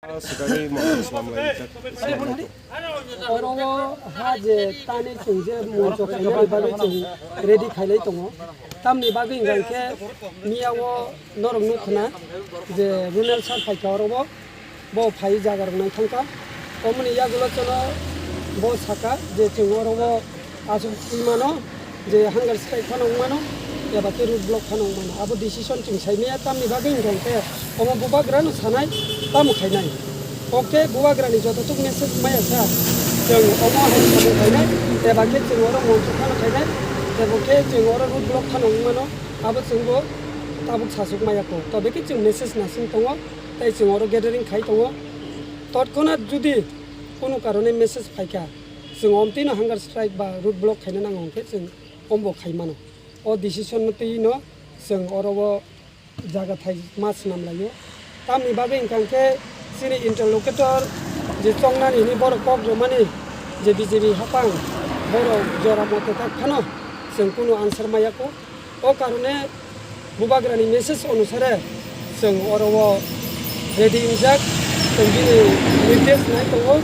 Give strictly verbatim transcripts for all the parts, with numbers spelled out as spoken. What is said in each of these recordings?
Swkangwi mokol swlamlai. Oro o ha je tani chwng je moncho khainani bagwi chwng ready khailai tongo. Tamni bagwi hwnkha khe miya o norok nukha na je Runal sir phaikha oro o. Bo phai jaga rok nai thangkha. Omoni yagulo chwngno bo sakha je chwng oro o aswk twi mano je hunger strike phano wng mano eba khe road block phano wng mano. Abo decision chwng sai maya tamni bagwi hwnkha khe omo bubagrano sanai tamo khainai. Oke bubagrani joto tuk message maya sa chwng omo hai samung khainai eba khe chwng oro moncho phano khainai eba khe chwng oro road block phano wng mano abo chwngbo tabuk sasuk maya kho. Tobe khe chwng message nasing tongo. Tei chwng oro gathering khai tongo. Totkhonat judi kunu karone message phaikha, chwng omtwino hunger strike ba road block khaina nango hwnkhe chwng ombo khai mano. O decision no twi no chwng oro o jaga thai ma swnam laio. Tamni bagwi hwnkha khe chini interlocutor je chongnani hwnwi borok kok rwmani je B J P hapang borok jora mote tak phano chwng kunu answer maya kho. O karone bubagrani message onusare chwng oro o ready wngjak, chwng bini nirdesh nai tongo,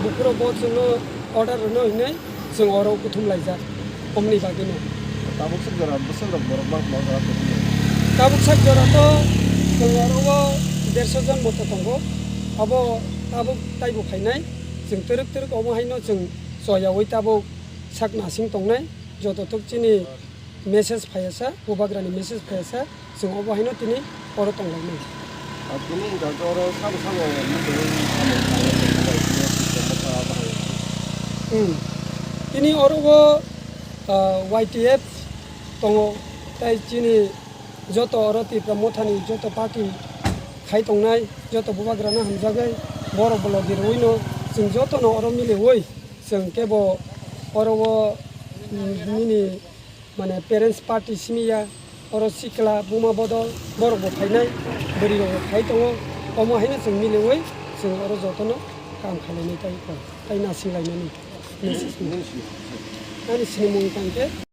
buphuru bo chwngno order rwno hinwi chwng oro kuthum laijak, omni bagwino. Tabuk sak jora bwswk rok borok bangma jora kuthum lai? Tabuk sak jora to chwng oro o derso jon moto tongo, abo tabuk taibo phainai, chwng twrwk twrwk omo haino chwng choyaui tabuk sak nasing tongnai, joto tok chini message phaiya sa, bubagrani message phaiya sa, chwng obo haino tini oro tonglaimani. Ah, tini hwnkha khe oro sabo sabo muchungwi samung khainai, tini system bwkha bahai. Hmm. Tini oro o, ah, Y T F tongo, tei chini joto oro Tipra Mothani joto party khai tongnai, joto bubagrano hamjagwi borok bo logi rwino chwng jotono oro miliwi chwng kebo oro o, hmm, nini mane parents party simi ya, oro sikla buma bodol borok bo phainai, bwrwi rok bo phai tongo, omo haino chwng miliwi chwng oro jotono kam khainani tai kok, tai nasing lainani message ni. Ani sinimung tangkhe.